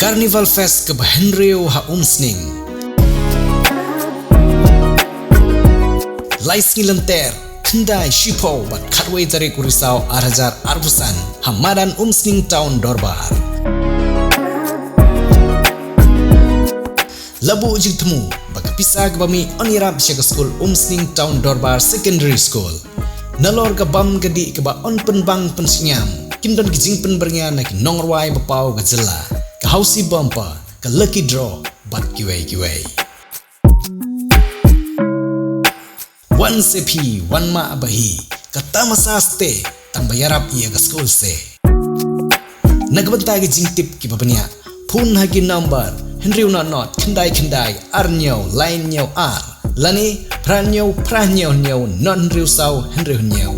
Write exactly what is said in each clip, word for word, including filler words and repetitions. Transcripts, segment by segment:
Carnival Fest kaba hynriew ha Umsning. Lai sngi lynter, khyndai, shiphew bad khatwei tarik u Risaw ar hajar arphew san ha madan Umsning Town Dorbar. La buh jingthmu ba ka pisa kaba mih yn ïarap sha ka skul Umsning Town Dorbar Secondary School. Nalor ka bam ka dih kaba yn pynbang pynshngaiñ, kin don ki jingpynbyrngia na ki nongrwai ba paw ka jylla, ka Housie Bumper, ka Lucky Draw bad kiwei kiwei. Wan se phi, wan mah ba hi, ka tamasa ste, tang ba ïarap ïa ka skul se. Na ka bynta ki jingtip kiba bniah, phone ha ki number hynriew nod nod khyndai khyndai ar hynñiew lai hynñiew ar, lane phra hynñiew phra hynñiew hynñiew nod hynriew saw hynriew hynñiew.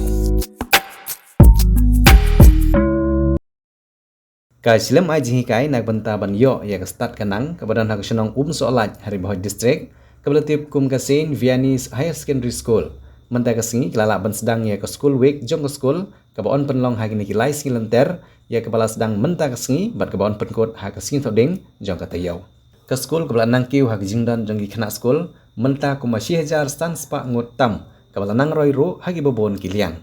Ka shlem ai jinghikai na ka bynta ban ïoh ïa ka stad ka nang kaba don ha ka shnong Umsohlait ha Ri Bhoi District, kaba la tip kum ka Saint Vianney's Higher Secondary School, mynta ka sngi ka la lah ban sdang ïa ka School Week jong ka skul, kaba yn pynlong ha kine ki lai sngi lynter, ïa kaba la sdang mynta ka sngi bad kaba yn pynkut ha ka sngi Thohdieng jong ka taïew. Ka skul kaba la nang kiew ha ka jingdon jong ki khynnah skul mynta kumba shi hajar san spah ngut tam, kaba la nang roi ruh ha kiba bun ki liang.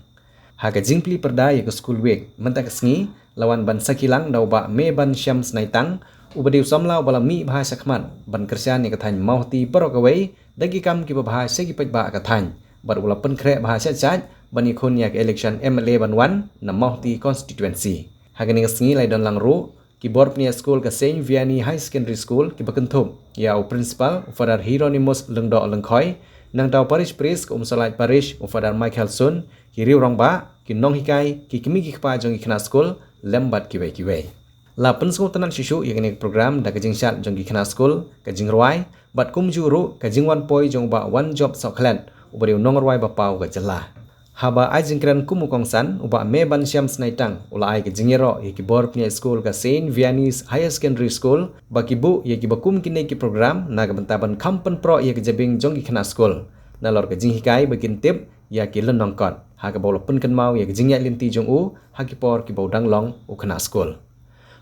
Ha ka jingplie pyrda ïa ka School Week mynta ka sngi, la wan ban sakhi lang da u Bah Mebansiam Snaitang, uba dei u samla uba la mih bha shakhmat ban kyrshan ïa ka thaiñ Mawhati baroh kawei da ki kam kiba bha sha ki paidbah ka thaiñ, bad uba la pynkhreh bha shait shait ban ïakhun ïa ka election M L A ban wan na Mawhati constituency. Ha kane ka sngi la ïadon lang ruh ki bor pynïaid skul ka Saint Vianney High Secondary School kiba kynthup ïa u Principal, u Father Hieronymus Lyngdoh Lyngkhoi, nangta u Parish Priest ka Umsohlait Parish, u Father Michael Sun, ki riew rangbah, ki nonghikai, ki kmie ki kpa jong ki khynnah skul, lem bad kiwei kiwei. La pynsngewtynnad shuh shuh ïa kane ka program da ka jingshad jong ki khynnah skul, ka jingrwai, bad kumjuh ruh ka jingwan poi jong u Bah Wanjop Sohkhlet, uba dei u nongrwai ba paw ka jylla. Haba ai jingkren kum u kongsan, u Bah Mebansiam Snaitang u la ai ka jingïaroh ïa ki bor pynïaid skul ka Saint Vianney's Higher Secondary School ba ki buh ïa kiba kum kine ki program na ka bynta ban kham pynproh ïa ka jabieng jong ki khynnah skul, nalor ka jinghikai ba kin tip ïa ki lynnong kot, ha kaba u la pynkynmaw ïa ka jingïaid lynti jong u ha ki por kiba u dang long u khynnah skul.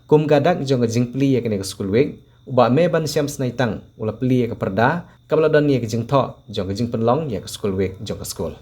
Kum ka dak jong ka jingplie ïa kane ka School Week, u Bah Mebansiam Snaitang u la plie ïa ka pyrda kaba la don ïa ka jingthoh jong ka jingpynlong ïa ka School Week jong ka skul.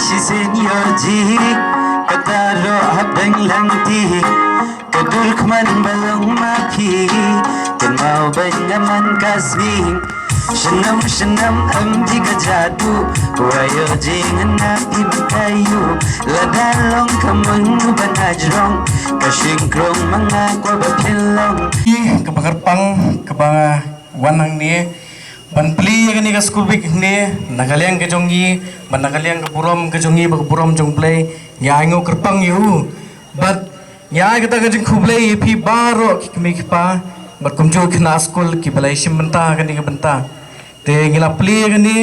Shi senior ji, kata roh hapdeng langti, ka dur kman balong ma phi, kynmaw bad nga man ka sning, shnam shnam em ji ka jadu, wa ïoh jingngeit im kayu, lada long ka meng ban hajrong, ka shing krong ma nga kwah ba phin long. Kaba kyrpang, kaba wan hangne ban plie ïa kane ka School Week hangne, na ka liang ka jong ngi, bad na ka liang ka burom ka jong ngi, bad ka burom jong U Blei, ngi ai nguh kyrpang ïa u. Bad ngi ai kata ka jingkhublei ïa phi baroh ki kmie ki kpa, bad kumjuh ki khynnah skul kiba la shim bynta ha kane ka bynta. Te ngi la plie ïa kane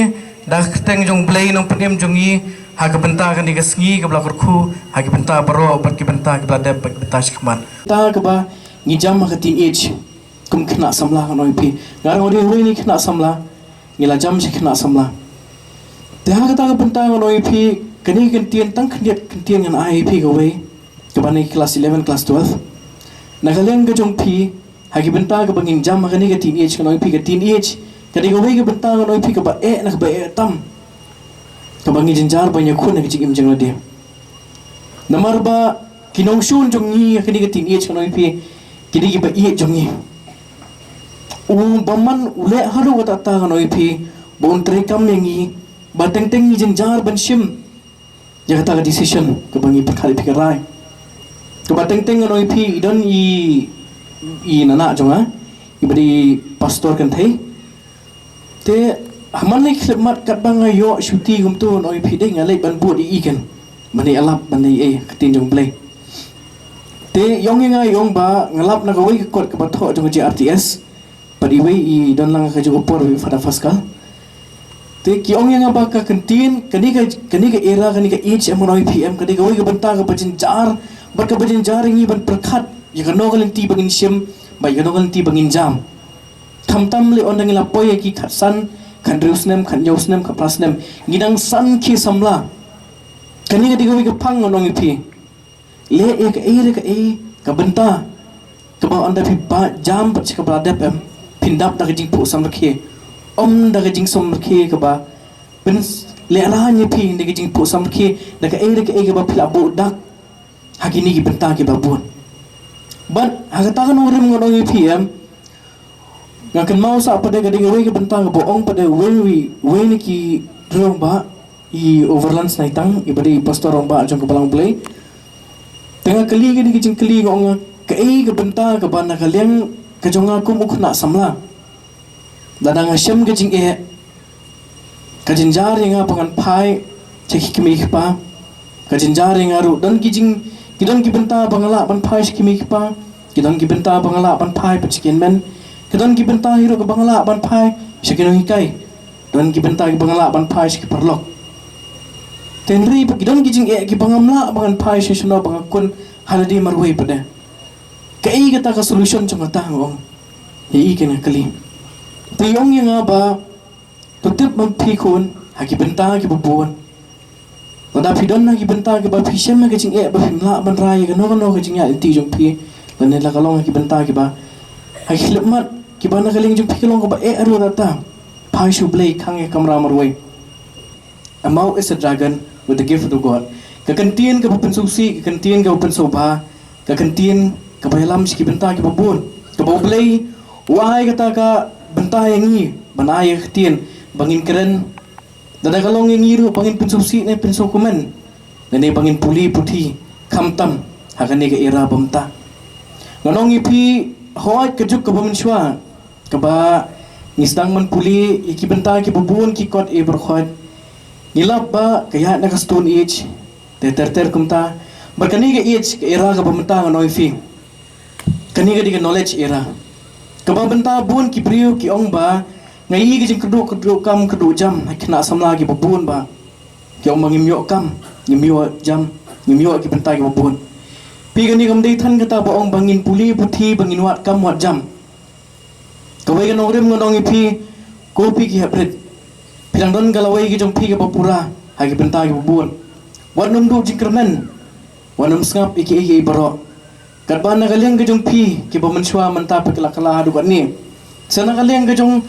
da ka kyrteng jong U Blei Nongpynim jong ngi, ha ka bynta kane ka sngi kaba la kyrkhu, ha ki bynta baroh, bad ki bynta kiba la dep, bad ki bynta shakhmat. Ta kaba ngi jam ha ka teenage. Kum khynnah samla ngan ong ïa phi. Nga ruh nga dei uwei na ki khynnah samla. Ngi la jam sha khynnah samla. Te ha kata ka bynta ngan ong ïa phi, kane ka kyntien tang khyndiat kyntien ngan ai ïa phi kawei. Kaba na ki class eleven, class twelve. Na ka liang ka jong phi, ha ki bynta kaba ngin jam ha kane ka teenage ngan ong ïa phi ka teenage. Ka dei kawei ka bynta ngan ong ïa phi kaba eh na kaba eh tam. Kaba ngi jynjar ban ïakhun ha ka jingim jong lade. Namar ba ki nongshun jong ngi ha kane ka teenage ngan ong ïa phi, ki dei kiba ïeit jong ngi. U bymman u leh haduh katta katta ngan ong ïa phi, ba un treikam ïa ngi, ba teng teng ngi jynjar ban shim ïa kata ka decision kaba ngi pyrkhat ïa phi ka rai. Kaba teng teng ngan ong ïa phi i don i i nana jong nga, i ba dei pastor kynthei. Te ha man la ki khyllipmat katba nga ïoh shuti kumto, ngan ong ïa phi, dei nga leit ban bud ïa i kan ban ïalap ban ïa ka ktien jong U Blei. Te i ong ïa nga, i ong ba nga lap na kawei ka kot kaba thoh jong ka J R T S. Bad iwei i don lang ha kajuh ka por, i Father Pascal. Te ki ong ïa nga ba ka ktien, kane ka, kane ka era, kane ka age, em, ngan ong ïa phi, em, ka dei kawei ka bynta kaba jynjar, bad kaba jynjar ïa ngi ban pyrkhat ïa kano ka lynti ba ngin shim bad ïa kano ka lynti ba ngin jam. Khamtam lei ynda ngi la poi ha ki khatsan, khathynriew snem, khathynñiew snem, khatphra snem, ngi dang san khie samla. Kane ka dei kawei ka phang, ngan ong ïa phi. Leh ïa kaei re kaei ka bynta kaba ynda phi ba jam bad sha kaba la dep, em, phin dap da ka jingphuh samrkhie, ym da ka jingsamrkhie kaba pynlehrain ïa phi, da ka jingphuh samrkhie da kaei re kaei kaba phi la buh dak ha kine ki bynta kiba bun. Bad ha kata ka nongrim, ngan ong ïa phi, em, nga kynmaw sa pat de ka dei kawei ka bynta kaba ong pat de uwei, uwei na ki rangbah, i Overland Snaitang, i ba dei i pastor rangbah jong ka Balang U Blei. Te nga kylli kane ka jingkylli, nga ong, kaei ka bynta kaba na ka liang ka jong nga kum u khynnah samla, lada nga shem ka jingeh, ka jynjar ïa nga ba ngan phai sha ki kmie ki kpa. Ka jynjar ïa nga ruh, don ki jing, ki don ki bynta ba nga lah ban phai sha ki kmie ki kpa, ki don ki bynta ba nga lah ban phai pat sha ki hynmen, ki don ki bynta hi ruh kaba nga lah ban phai sha ki nonghikai, don ki bynta kiba nga lah ban phai sha ki paralok. Te hynrei pat ki don ki jingeh kiba ngam lah ba ngan phai sha shano ba nga khun ha lade marwei pat de. Kaei kata ka solution jong kata, nga ong ïa i kane ka kylli. Te i ong ïa nga ba to tip ma phi khun ha ki bynta kiba bun. Lada phi don ha ki bynta kiba phi shem ha ka jingeh ba phim lah ban rai ïa kano kano ka jingïaid lynti jong phi, lane la ka long ha ki bynta kiba, ha ki khyllipmat kiba na ka liang jong phi ka long kaba eh ruh, lada phai sha U Blei, khang ïa ka kamra marwei. A mouth is a dragon with the gift of God. Ka kyntien kaba pynsngewsih, ka kyntien kaba pynsngewbha, ka kyntien kaba ïalam sha ki bynta kiba bun. Kaba U Blei u ai kata ka bynta ïa ngi ban ai ïa ka ktien ba ngin kren. Lada ka long ïa ngi ruh ba ngin pynsngewsih ne pynsngewkmen, lane ba ngin pule puthi, khamtam ha kane ka era ba mynta. Ngan ong ïa phi, hooid, ka juk kaba mynshuwa kaba ngi sdang ban pule ïa ki bynta kiba bun, ki kot, eh, baroh khoit, ngi lap ba ka ïaid na ka Stone Age, ter ter ter kumta. Bad kane ka age, ka era kaba mynta, ngan ong ïa phi, kane ka dei ka knowledge era. Kaba mynta bun ki briew ki ong ba nga ïohi ka jingkyrduh, kyrduh kam, kyrduh jam ha ki khynnah samla kiba bun, ba ki ong ba ngim ïoh kam, ngim ïoh jam, ngim ïoh ki bynta kiba bun. Phi, kane kam dei than kata ba ong ba ngin pule puthi, ba ngin wad kam wad jam. Kawei ka nongrim, ngan ong ïa phi, ko phi ki haprit, phi dang don ka lawei ka jong phi kaba pura ha ki bynta kiba bun. Wat nym duh jingkyrmen, wat nym sngap ïa kiei kiei baroh. Katba na ka liang ka jong phi kiba mynshuwa mynta phi kylla kylla haduh katne, sa na ka liang ka jong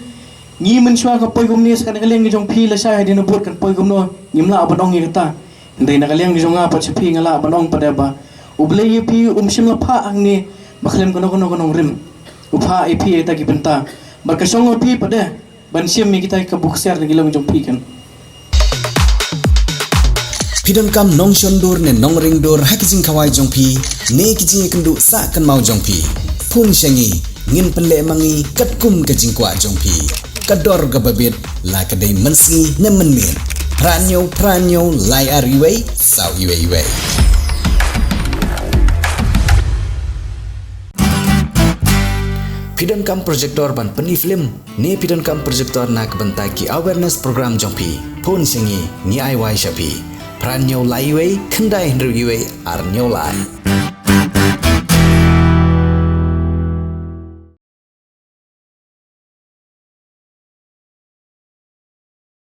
ngi mynshuwa ka poi kumne, sa na ka liang ka jong phi lashai hadien u bud kan poi kumno, ngim lah ban ong ïa kata. Hynrei na ka liang ka jong nga pat sha phi, nga lah ban ong pat de ba U Blei ïa phi um shym la phah hangne ba khlem kano kano ka nongrim. U phah ïa phi ïa kita ki bynta, bad ka shong ïa phi pat de ban shim ïa kita ki kabu ksiar na ki longïing jong phi kan. Phi donkam nongshon dur ne nongring dur ha ki jingkhawai jong phi ne ki jingïakynduh sah kynmaw jong phi, phone sha ngi, ngin pynleh ma ngi katkum ka jingkwah jong phi. Ka dor kaba bit, la ka dei mynsngi ne mynmiet. Phra hynñiew phra hynñiew lai ar iwei saw iwei iwei. Phi donkam projector ban pyni film ne phi donkam projector na ka bynta ki awareness program jong phi, phone sha ngi, ngi ai wai sha phi. Phra hynñiew lai iwei khyndai hynriew iwei ar hynñiew lai.